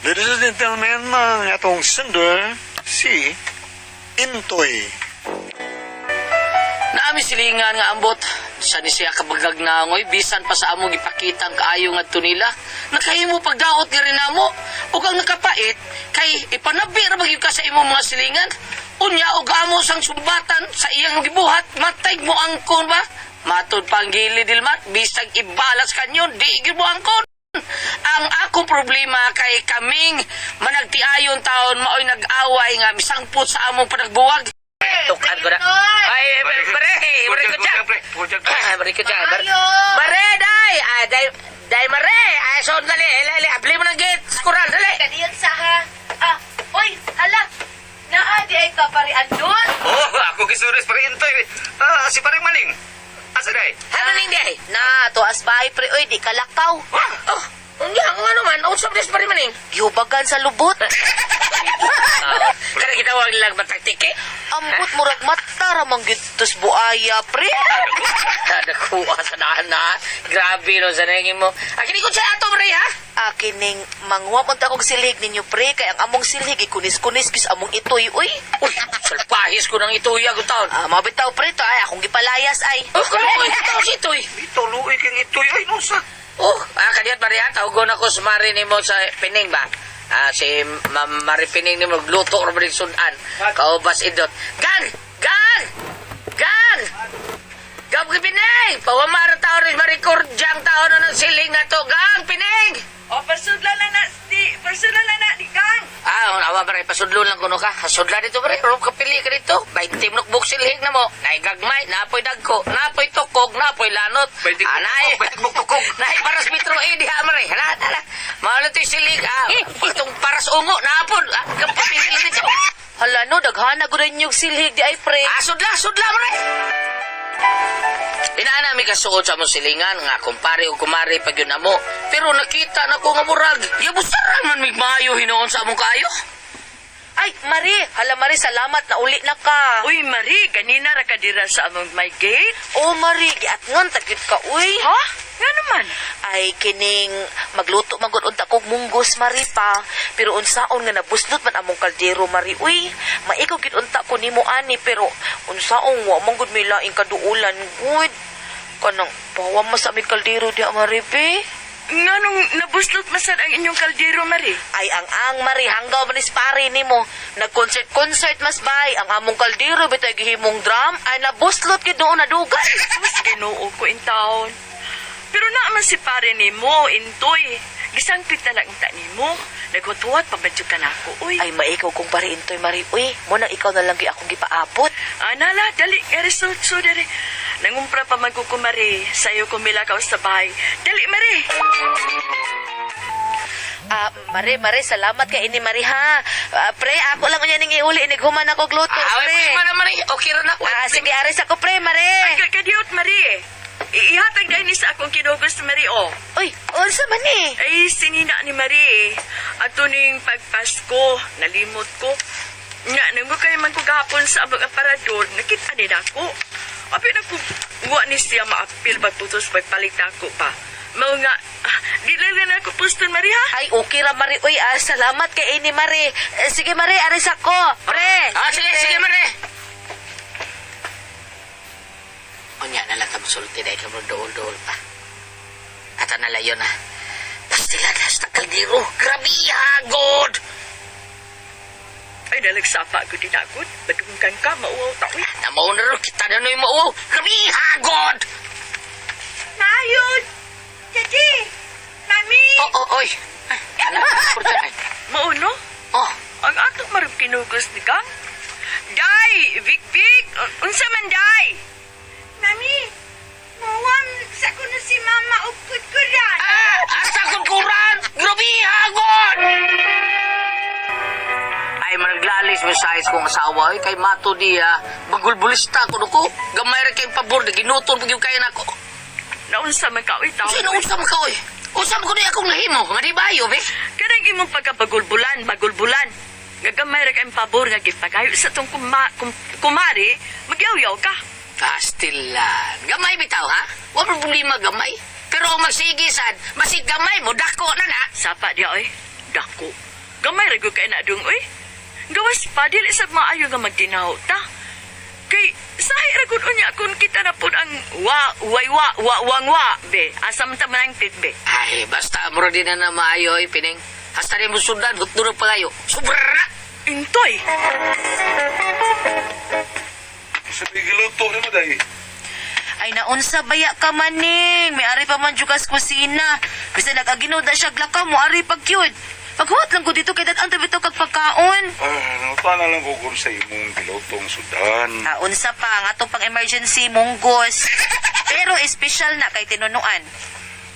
Ladies and gentlemen, ang atong sender, si Intoy. Naa mi silingan nga ambot sa ni siya kabagag nangoy bisan pa sa among gipakitang kaayo ngadto nila nakahimo pagdaot nga rin namo ug ang nakapait kay ipanabi ra magyud ka sa imong mga silingan unya og amo sang sumbatan sa iyang gibuhat matay mo angkon ba matud pang gilid Dilmat bisag ibalas kanyo di gyud mo angkon. Ang akong problema kay kaming managtiayon taon maoy nag-away nga misangpot sa among panagbuwag. Tukan ko na. Ay, bare, bare ko dyan. Bare ko dyan. Bare, day! Ay, day, day, mare! Ay, so, dali, dali, abli mo ng gate. Skural, dali! Kadiyan sa ha. Ah, oy, hala. Naa di ay ka pare andun. Oh, ako gisuris pare Intoy. Ah, si pareng Maning. Asa day? Ano ning day? Na, tuas bahay pre oy, di kalakaw. Oh, unya, ang ano man, usap des pare maning. Gihubagan sa lubot. Kada kita wag lang mataktiki. Ambot murag mata ra man gyud tos buaya pre. Nadakuha sa daan na. Grabe no, sa nangin mo. Akin ko sa ato, pre, ha? Akining manguha punta kog silhig ninyo pre kay ang among silhig ikunis-kunis gis among itoy uy. Uy, salpahis ko ng ituya ko taon. Ah, mabitaw pre to ay akong gipalayas ay. Oh, kano ko ito si itoy. Ito luoy kang Itoy ay nusa. Oh, kadiyat Maria, tawagon ako sa Mari nimo sa Pining ba? Ah, si Ma'am Mari Pining nimo gluto ra ba sudan. Kaubas idot. Gang! Gang! Gang! Gang ki Pining! Pawamara tao rin marikordyang tao na ng siling na to. Gang! Pining! O, pasudla na na, di, pasudla na na, di kang. Ah, awa pare, pasudlo lang kuno ka. Hasudla dito pare, ro kapili ka dito. 20 minute book silhig na mo. Naigagmay, napoy dagko, napoy tukog, napoy lanot. 20 Ah, naay. tukog, 20 muk tukog. Naay paras metro eh, diha mare. Hala, hala. Mahalo to'y silig. Ah, patong paras ungo, napon. Ah, kapili lang dito. Hala no, daghana gud ninyong silhig di ay pre. Ah, sudla, sudla mare. Dinaan namin kasuod sa among silingan nga kumpare o kumare pag yun amo. Pero nakita na ko nga murag. Yabusaran man migmayo hinuon sa among kaayo. Ay, Mari, hala Mari, salamat na uli na ka. Uy, Marie, ganina ra ka dira sa among my gate. Oh, Mari, giatngan tagyud ka uy. Ha? Nga naman. Ay kining magluto man gud unta kog munggos Mari pa, pero unsaon nga nabuslot man among kaldero Mari uy. Maikaw gid unta ko nimo ani pero unsaon wa man gud may laing kaduulan gud. Kanang pawa mas sa aming kaldero diha Mari be. Nga nung nabuslot masad ang inyong kaldero, Marie. Ay ang Mari hanggaw man is pare nimo. Nag-concert-concert mas bay ang among kaldero bitay gihimong drum ay nabuslot gid doon nadugan. Sus, ginoo ko in taon. Pero naaman si pare nimo, Intoy. Gisangpit na lang ta nimo. Naghutuwat pa badyo ka nako, uy. Ay maikaw kong pare intoy Mari uy. Mo nang ikaw na lang gyud akong gipaabot. Anala, dali, nga result so dali. Nangumpra pa man ko kumari. Sayo ko milakaw sa bahay. Dali, Marie. Ah, Mare, Mare, salamat kay ini Mari ha. Ah, pre, ako lang unya ning iuli inig human ako gluto, Ah, pre. pre. Mana man eh. Okay ra na. Ah, sige, aris ako pre, Mare. Ay, kadiot, Marie. Ihatag dahil ni sa akong kinugos, Marie, oh. Uy, unsa man ni? Ay, sinina ni Marie. Ato ning pagpasko, nalimot ko. Nga, nanggo kayo man ko gahapon sa abang aparador, nakita ni nako. Api na ko, wa ni siya maapil pagputos pagpalit ako pa. Mao nga, ah, di lang na ako puston, Marie, ha? Ay, okay ra Mari. Uy, ah, salamat kay ini Mare. Eh, sige Mare, aris ako, pre. Ah, sige, sige, mare. Unya na lang kami sulti dahil kami dool-dool pa. At nalayo na. Pastila na sa kaldero. Grabe, hagod! Ay, nalagsapa ko din ako. Badungkan ka, mauwaw ta, uy. Namaw na rin kita na no'y mauwaw. Grabe, hagod! Nayod! Daddy! Mami! Oh, oh, oy. Ay, anak, kurta na. Mauno? Oh, Ang ato marag kinugos ni Kang. Day! Vic Vic! Unsa man day? Mami, mawam sa kuno si mama og kudkuran. ah, asa kudkuran! Grabe, hagod! Ay, managlalis mo size kong asawa. Ay, kay Mato diya. Bagulbulista ko ko. Gamay ra kay pabor. Ginuton pag yung kaya nako. Naunsa man ka oy tawo. Sino unsa man ka oy? Unsa man ko niya akong nahimo? Nga di bayo be? Kanang imong pagkabagulbulan, bagulbulan. Nga gamay ra kay pabor nga gipagayo sa tong kumari, magyaw-yaw ka. Pastilan. Gamay bitaw ha? Wa problema gamay. Pero ang magsige sad, basig gamay mo dako na na. Sapa diya oy. Dako. Gamay ra gyud kay na dong oy. Gawas pa dili sa maayo nga magdinaw ta. Kay sahi ra gud unya kun kita na pud ang wa way wa wa wang wa be. Asa man ta manangpit be. Ay, basta mo di na na maayo, oy, pining. Hasta rin mo sundan, hutdo na palayo. Sobra na! Intoy. Sa giluto ni mo day. Ay naunsa baya ka maning, may ari pa man jud kas kusina. Bisan nag-aginoda siya glakaw mo ari pag cute. Paghuwat lang ko dito kay dat-an tabi to kag pagkaon. Ah, nautana lang ko kung sa imong gilutong sudan. Ah, unsa pa ang ato pang emergency munggos. Pero espesyal na kay tinunuan.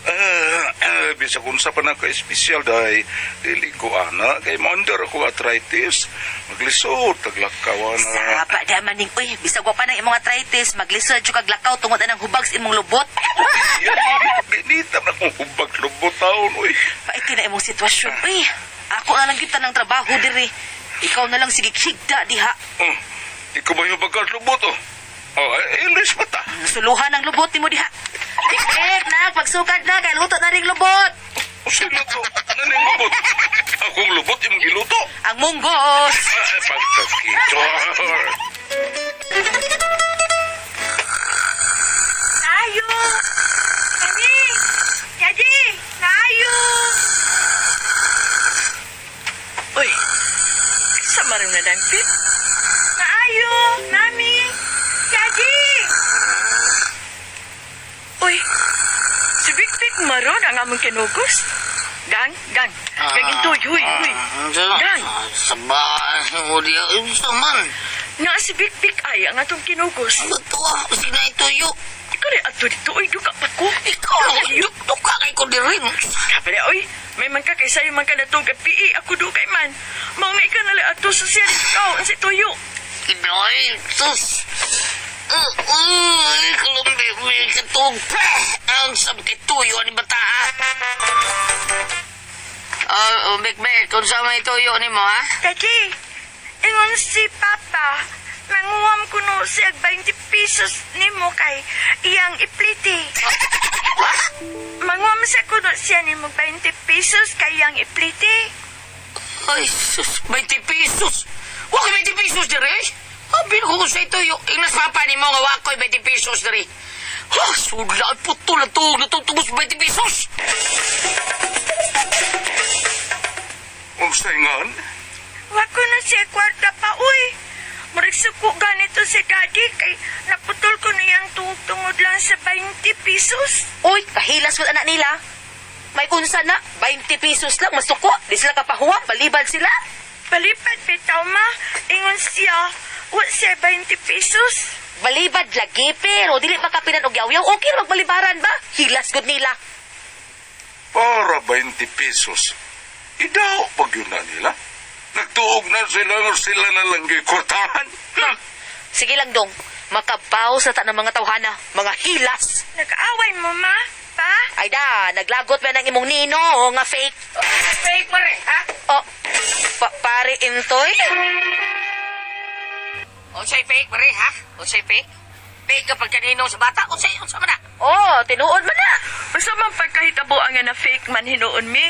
Ah, bisag unsa pa na ka espesyal day. Dili ko ana kay monder ako arthritis. Maglisod taglakaw na. Saba di maning uy, bisag wa pa nang imong arthritis, maglisod jud kag lakaw tungod anang hubag sa imong lubot. Ginita na kong hubag lubot taon uy. Paiti na imong sitwasyon. Uy, ako na lang kita ng trabaho diri. Ikaw na lang sige higda diha. Oh, ikaw ba yung hubag lubot oh? Oh, eh, ilis pa ta. Suluhan ang lubot nimo diha. Dikdik na, pagsukad na, kay luto na ring lubot. O sino to? Ano na yung lubot? Akong lubot imong giluto. Ang munggos. Ay, pagkakito. Nayo. Mami. Daddy, nayo. Uy. Sa marong na dangpit. Maayo, Mami. Daddy. Uy. Si Big Big maron ang among kinugos. Gang, gang. Gang intoy, huy, huy. Gang. Saba, mo diya, unsa man. Nga si Big Big ay ang atong kinugos. Ito ah, sina ito yo. Ikaw rin ato dito, uy, duka pa ko. Ikaw lang, yuktok ka kay ko dirin. Sabi na, oy, may man ka kay sayo man ka natong kay PE, ako dugay man. Mao nga ikaw nala ato sa siya ikaw, ang si Tuyo. Inay, sus. Uy, kalumbi, uy, katog. Ang sab kay tuyo ni bata, ha? Oh, Big Big, kung saan may tuyo ni mo, ha? Daddy, ingon si Papa, manguwam ko no siya 20 pesos nimo kay iyang ipliti. Manguwam sa kuno siya nimo 20 pesos kay iyang ipliti. Ay, sus, 20 pesos. Wa ko'y 20 pesos dire. Abi ko kung sa ito, yung ingnas papa ni mo nga wa ko'y 20 pesos dire. Ha, sudla, putol na tuog na tutugos 20 pesos. Unsay ngan? Wa ko na siya kwarta pa, uy. Murag suko ganito si Daddy kay naputol ko niyang tuhog tungod lang sa 20 pesos. Uy, kahilas ko anak nila. May unsa na, 20 pesos lang, masuko. Di sila kapahuwang, balibad sila. Palipad bitaw ma, ingon siya, wa siya 20 pesos. Balibad lagi, pero dili makapinan og yaw-yaw. Okay ra magbalibaran ba? Hilas gud nila. Para 20 pesos. Idaw pag yun na nila. Nagtuog na sila nga sila na lang gikortahan. Sige lang dong, makabaw sa ta ng mga tawhana, mga hilas. Nag-away mo ma, pa? Ay da, naglagot ba ng imong nino nga fake? Fake mo rin, ha? Oh, pare intoy? Unsay fake mo rin, ha? Unsay fake? Fake kapag kanino sa bata, unsay, unsa man na? Oh, tinuod man na. Basta man pagkahitabo ang nga na fake man hinuon mi.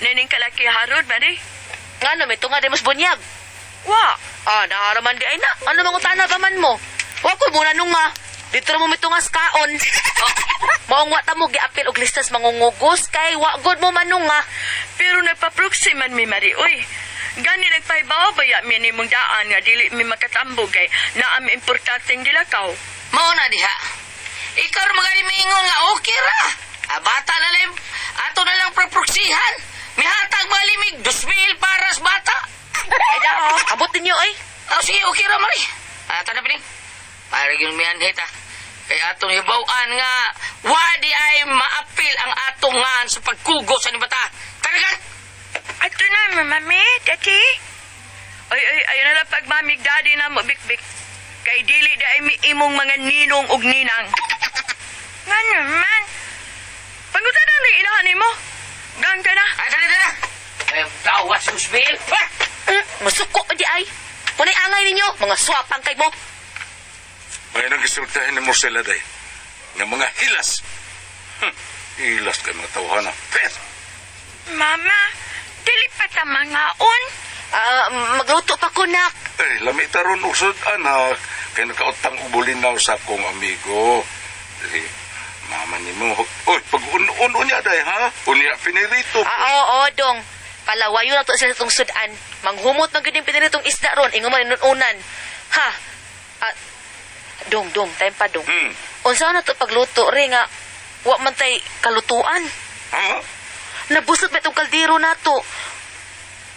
Nining kalaki harod ba ni? Nga no, may tunga demos bunyag. Wa, Ah, naaraman di ay na. Ano mangutana ba man mo? Wa ko muna nung nga. Dito ra mo mitungas kaon. Maong wa ta mo giapil og listas mangungugos kay wa gud mo manunga. pero nagpaproxy man mi Mari, uy. Gani nagpahibaw ba ya mi nimong daan nga dili mi makatambog kay naa mi importanteng gilakaw. Mao na diha. Ikaw ra magani miingon nga okay ra. Ah, bata na lang, ato na lang proproksihan. Mihatag malimig, 2,000 para sa bata. Ay da, oh, abot ninyo ay. Ah, sige, okay ra mari. Ah, tana pining. Para gyud mianhit ah. Kay atong hibaw-an nga wadi ay maapil ang atong ngan sa pagkugo sa ni bata. Tara ka. Ato na, mami, daddy. Ay, ay, ay na lang pagmamig, daddy na mo, bikbik. Kay dili da ay mi imong mga ninong og ninang. Nga naman. Pangutan na ni inahan nimo. Gang ka na. Ay, tara, tara. Ay, dawas 2,000. Ah! Masuko di ay. Punay angay ninyo, mga swapang kay mo. May nagisultahin ni mo sila day. Nga mga hilas. Hilas kay mga tawhana. Pet! Mama, dili pa ta mangaon. Ah, magluto pa ko, nak. Eh, lami taron usod, anak. Kay nakautang og bulinaw sa akong amigo. Dili, mama ni mo. Oy, pag uno niya day, ha? Unya pinirito. Ah, oo, oo, dong. Palawayo na to sila itong sudan. Manghumot man gyud yung piniritong isda ron. Ingon man inununan. Ha? Ah, dong, dong, time pa, dong. Unsa na to pagluto, re nga, wa man tay kalutuan. Ha? Nabusot ba itong kaldero nato?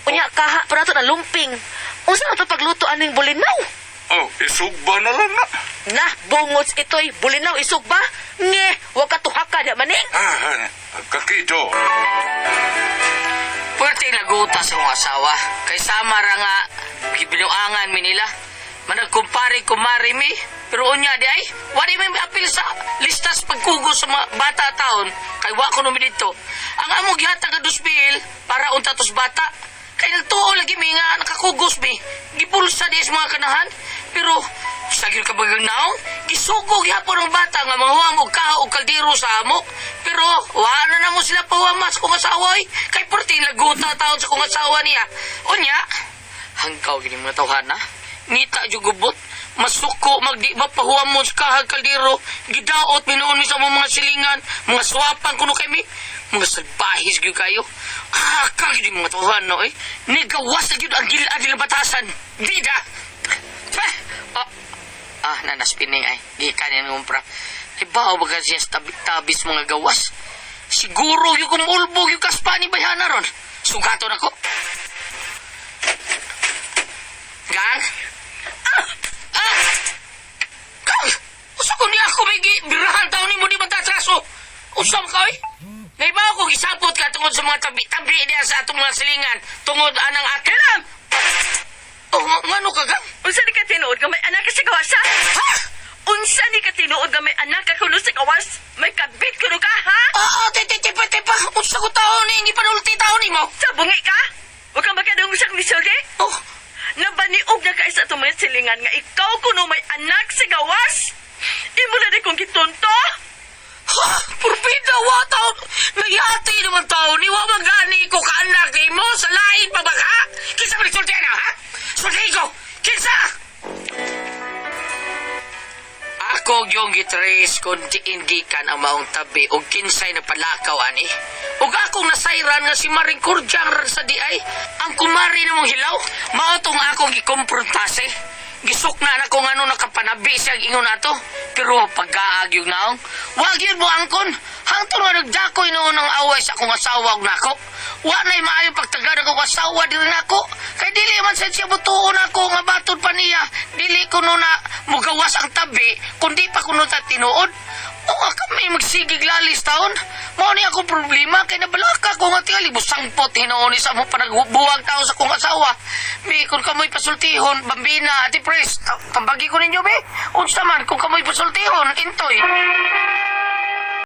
Unya, kaha pa nato na lumping. Unsa na to pagluto aning bulinaw? Oh, isugba na lang na. Na, bungots ito'y bulinaw isog ba? Nge, wa ka tuhaka di maning. Ah, kakito. Pwerte naguta sa akong asawa. Kay sama ra nga gibinuangan mi nila. Managkumpare kumare mi. Pero unya di ay, wala may apil sa listas pagkugos sa mga bata taon. Kay wa ko numi dito. Ang amo gihatag nga 2,000 para unta tos bata. Kay nagtuo lagi mi nga nakakugos mi. Gipulsa di sa mga kanahan. Pero sa gyud kabagang naong, gisugo gihapon ang bata nga manguha og kaha og kaldero sa amo. Pero wa na namo sila pawamas kung asawa oy. Kay porti laguta taon sa kung asawa niya. Unya, hangkaw gini mga tawhana. Nita jud gubot. Masuko magdi ba pahuwamon sa kahag kaldero. Gidaot minuon mi sa among mga silingan, mga swapan kuno kay mi. Mga salbahis gyud kayo. Ah, ka gyud mga tawhana oy. Nigawas na gyud ang gilad nila batasan. Bida. Ah, ah, ah nanaspining ay. Gikan yan ngumpra. Ibaw ba kasi siya sa tabis mga gawas? Siguro yung kumulbog yung kaspa ni Bayhana ron. Sugaton ako. Gang? Ah! Ah! Gang! Usa ko niya ako may birahan taon ni mo di matatraso. Usa mo ka, oy? Naibaw ko gisapot ka tungod sa mga tabi-tabi niya sa atong mga silingan tungod anang akin. Oh, ngano ka, gang? Unsa ni ka tinuod nga may anak ka sa gawas, ha? Ha? Unsa ni ka tinuod nga may anak ka kuno sa gawas? May kabit kuno ka, ha? Oo, te, te, te, te, pa. Unsa ko taon ni, ipanulti taon ni mo. Sa bungi ka? Huwag kang magkadungog sa akong gisulti. Oh, Nabaniog na ka sa atong mga silingan nga ikaw kuno may anak sa gawas. Imo na di kong gitunto. ha? Purbida, wa taon. Nayati naman taon ni, wa magani ko kaanak ni mo sa lain pa ba ka? Kinsa man sulti na, ha? Sulti ko! Kinsa? Ako yung gitres kung diin gikan ang maong tabi o kinsay na palakaw ani. Ug akong nasayran nga si Maring Kurdyang ran sa diay. Ang kumari na mong hilaw, mao tong akong gikomprontas eh. Gisukna na ko ngano nakapanabi siya ang ingon ato. Pero pagkaag yung naong, wag yun mo angkon. Hangtod nga nagdakoy noon ang away sa akong asawa ug nako. Wa na'y maayo pagtagad akong asawa diri nako. Kay dili man sad siya butuon ako nga batod pa niya. Dili ko no na mugawas ang tabi kundi pa kuno ta tinuod. O nga kami magsigig lalis taon. Mao ni akong problema kay nabalaka ko nga tingali busangpot hinuon ni sa mo panagbuwag taon sa akong asawa. Mi kung kamoy pasultihon bambina ati pres tambagi ko ninyo be. Unsa man kung kamoy pasultihon intoy.